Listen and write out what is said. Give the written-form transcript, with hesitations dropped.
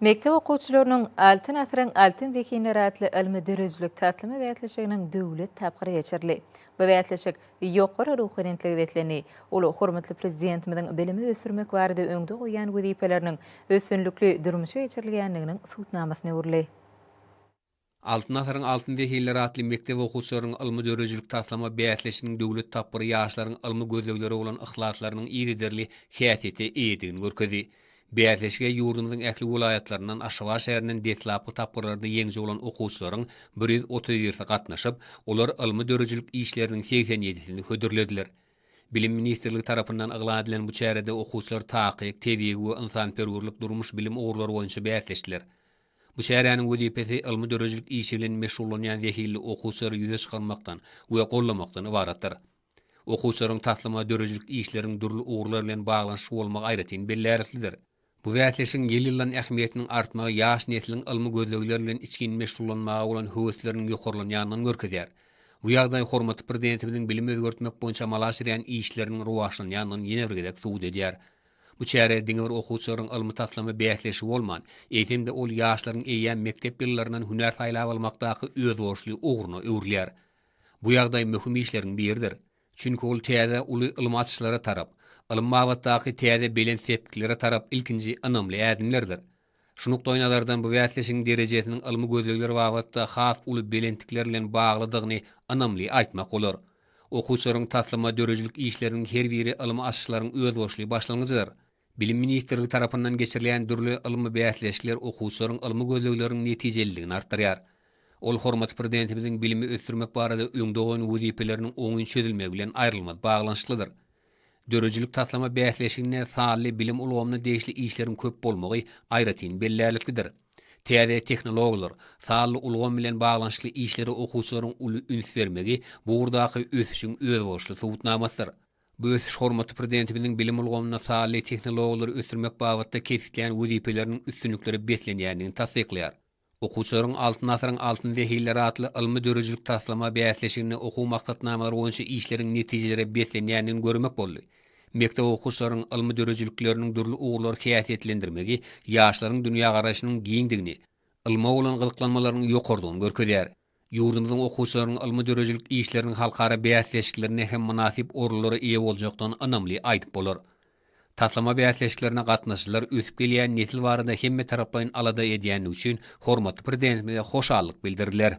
Mekdep okuwçylarynyň Altyn asyryň altyn zehinleri atly ylmy-döredijilik taslama bäsleşiginiň döwlet tapgyry geçirildi. Bu bäsleşik ýokary ruhubelentlige beslendi. Ol hormatly Prezidentimiziň bilimi ösdürmek barada öňde goýýan wezipeleriniň üstünlikli durmuşa geçirilýändiginiň subutnamasyna öwrüldi. Altyn asyryň altyn zehinleri atly mekdep okuwçylarynyň ylmy-döredijilik taslama bäsleşiginiň döwlet tapgyry ýaşlaryň ylmy gözleglere bolan yhlaslarynyň yzygiderli häsiýete eýedigini görkezdi. Bäsleşige ýurdumyzyň ähli welaýatlaryndan, Aşgabat şäherinden deslapky tapgyrlarda ýeňiji bolan okuwçylaryň 131-si gatnaşyp, olar ylmy-döredijilik işleriniň 87-sini hödürlediler. Bilim ministrligi tarapyndan yglan edilen bu çärede okuwçylar takyk, tebigy we ynsanperwerlik durmuş bilim ugurlary boýunça bäsleşdiler. Bu çäräniň wezipesi ylmy-döredijilik işi bilen meşgullanýan zehinli okuwçylary ýüze çykarmakdan we goldamakdan ybaratdyr. Okuwçylaryň taslama döredijilik işleriniň dürli ugurlar bilen baglanyşykly bolmagy aýratyn bellärliklidir. Bu bäsleşigiň ýyl-ýyldan ähmiýetiniň artmagy ýaş nesliň ylmy gözlegler bilen içgin meşgullanmaga bolan höwesleriniň ýokarlanýandygyny görkezýär. Bu ýagdaý hormatly Prezidentimiziň bilimi özgertmek boýunça amala aşyrýan işleriniň rowaçlanýandygyny ýene bir gezek subut edýär. Bu çäre diňe bir okuwçylaryň ylmy-taslama bäsleşigi bolman, eýsem-de ol ýaşlaryň eýýäm mekdep ýyllaryndan hünär saýlap almakdaky özboluşly ugruna öwrülýär. Bu ýagdaý möhüm işleriň biridir. Çünki ol täze uly ylmy açyşlara tarap, ylym babatdaky täze belent sepgitlere tarap ilkinji ynamly ädimlerdir. Şu nukdaýnazardan bu bäsleşigiň derejesiniň ylmy gözlegler babatda has uly belentlikler bilen baglydygyny ynamly aýtmak bolar. Okuwçylaryň taslama döredijilik işleriniň her biri ylmy açyşlaryň özboluşly başlangyjydyr. Bilim ministrligi tarapyndan geçirilýän dürli ylmy bäsleşikler okuwçylaryň ylmy gözlegleriniň netijeliligini artdyrýar. Ol hormatly Prezidentimiziň bilimi ösdürmek barada öňde goýan wezipeleriniň oňyn çözülmegi bilen aýrylmaz baglanyşyklydyr. Döredijilik taslama bäsleşiginde sanly bilim ulgamyna degişli işleriň köp bolmagy aýratyn bellärliklidir. Täze tehnologiýalar, sanly ulgam bilen baglanyşykly işlere okuwçylaryň uly üns bermegi bu ugurdaky ösüşiň özboluşly subutnamasydyr. Bu ösüş hormatly Prezidentimiziň bilim ulgamynda sanly tehnologiýalary ösdürmek babatda kesgitlän wezipeleriniň üstünliklere beslenýändigini tassyklaýar. Okuwçylaryň Altyn asyryň altyn zehinleri atly ylmy-döredijilik taslama bäsleşiginde okuw maksatnamalary boýunça işleriň netijelere beslenýändigini görmek boldy. Mekdep okuwçylarynyň ylmy döredijilikleriniň dürli ugurlary häsiýetlendirmegi ýaşlaryň dünýägaraýşynyň giňdigini, ylma bolan gyzyklanmalarynyň ýokarydygyny görkezýär. Ýurdumyzyň okuwçylarynyň ylmy-döredijilik işleriniň halkara bäsleşiklerinde hem mynasyp orunlara eýe boljakdygyny ynamly aýdyp bolar. Taslama bäsleşiklerine gatnaşyjylar ösüp gelýän nesil barada hemmetaraplaýyn alada edýändigi üçin hormatly Prezidentimize hoşallyk bildirdiler.